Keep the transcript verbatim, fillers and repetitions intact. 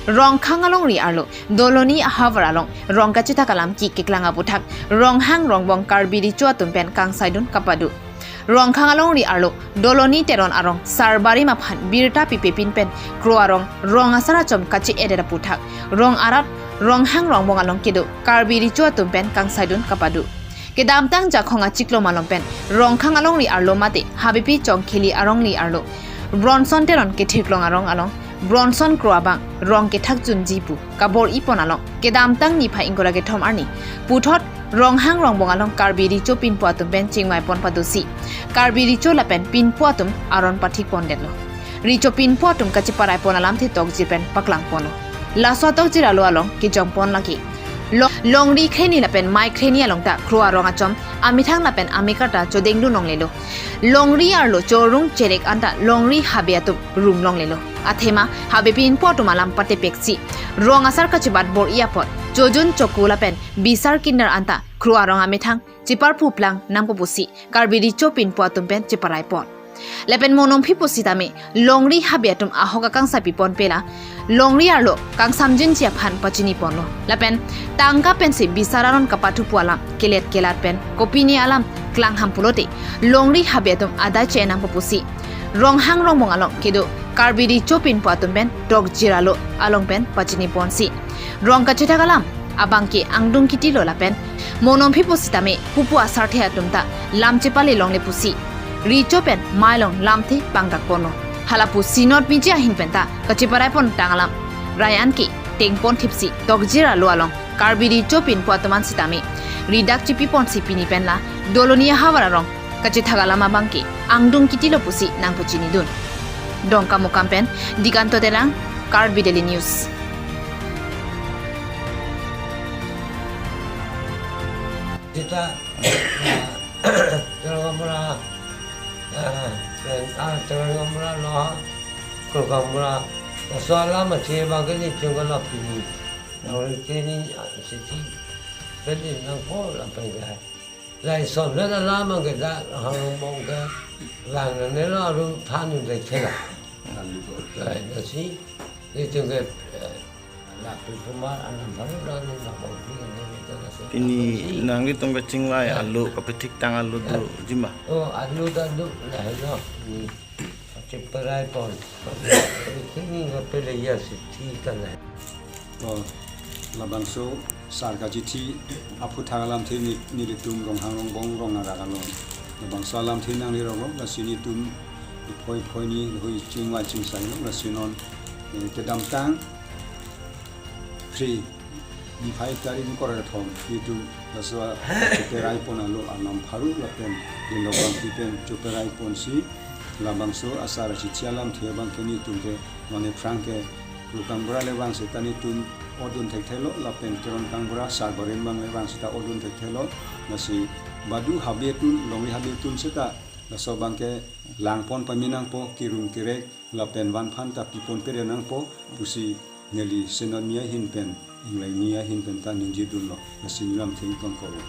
Rongkhang alongri arlo Doloni ahavar along rong kachethak alam ki keklang aputhak Ronghang Rongbong Karbi Recho atum pen kangsaidun kapado. Rongkhang alongri arlo Doloni Teron arong Sarbarim aphan birta pipepin pen kro arong rong asar achom kache-edet aputhak rong arat Ronghang Rongbong along kedo Karbi Recho atum pen kangsaidun kapado. Kedamtang Jakhong achiklo malom pen Rongkhang alongri arlo mate Habepi Chongkheli arongri arlo Bronson Teron kethiklong arong along Bronson kro abang rong kethak junji pu kabor-ipon along kedamtang niphai ingkoi ra kethom arni puthot Ronghang Rongbong along Karbi Recho pinpo atum pen chingvaipon padosi Karbi Recho lapen pinpo atum aron pathikpondetlo. Recho pinpo atum kacheparaipon alamthe tokjir pen paklangponlo. Laso atokjir alo along kejongpon lake Lo-, longri khreni lapen mei khreni along ta kro arong achom amethang lapen amekar ta chodengdun longlelo. Longri arlo chorung cherek anta longri habe atum rum longlelo. Athema habe pinpo atum alam patepeksi rong asar kachebat bor-i apot chojun choku lapen bisar kinder anta kro arong amethang cheparpuplang nangpo pusi Karbi Recho pinpo atum pen cheparaipon. Lapen mo nongphi pusitame longri habe atum ahok akangsaipipon pela longri arlo kangsamjinji aphan pachiniponlo. Lapen tangka pensi bisar aron kapathupo alam kelet kelat pen kopine alam klangham pulote longri habe atum adai che-en nangpo pusi Ronghang Rongbong along kedo Karbi Recho pinpo atum pen tokjir alo along pen pachiniponsi rong kachethak alam abangke angdung kitilo lapen mo nongphi pusitame pupu asarthe atum ta lam chepale longle pusi Recho pen mei along lamthe pangdakponlo. Hala pu Synod miji ahin pen ta kacheparaipon tang alam rai an ke tengpon thipsi tokjir alo along Karbi Recho pinpo atum an sitame ridak chipiponsi pini pen la Doloni ahavar arong kachethak alam abangke angdung kitilo pusi nangpachinidun. Dongkamukam pen Dikanto Terang, Karbi Daily News. Seta, eh, Terongamura, eh, pen, ah, Terongamura lo, Krokanmura, laso alam achi abangke nelitum ke la pini. Nang rite ni, ah, siti, peli nangpo lapen ke. Lason le alam abangke dak Ronghang Rongbong ke lang nangnelo aru than un dek thela. Lai lasi, nelitum ke, eh, lapu puma anam baru dan nang bangpi kan nelitum ke. Pini nanglitum kachingvai, ya, alu kapethiktang alu do, ya, jima? Oh, alu ta do lahelo. Ni, cheparaipon. Ini kapele ya siti kan. Oh, labangso asar kachithi aphuthak alamthe ni, nelitum Ronghang Rongbong rong arat along labangso alamthe nangli rong, lasi nelitum iphoi iphoi ni hui chingvai chingsailo, lasi non, eh, kedamtang Phre, niphai tarik ingkoi ra kethom, nelitum laso cheparaipon alo anam pharu lapen dindok bangpi pen cheparaipon si labangso asar kachithi alamthe abangke nelitum ke non aphrang ke Krokanmura le vang seta nelitum odun thekthelo lapen Teronkanmura Sarbarim abang le vang seta odun thekthelo, lasi badu habe atum, longri habe atum seta laso abangke langpon pame nangpo, kirum kirek lapen vanphan ta pipon pere nangpo pusi neli Synod mi ahin pen, inglai mi ahin pen ta ningjidunlo, lasi neli lamthe ingtonkoklo.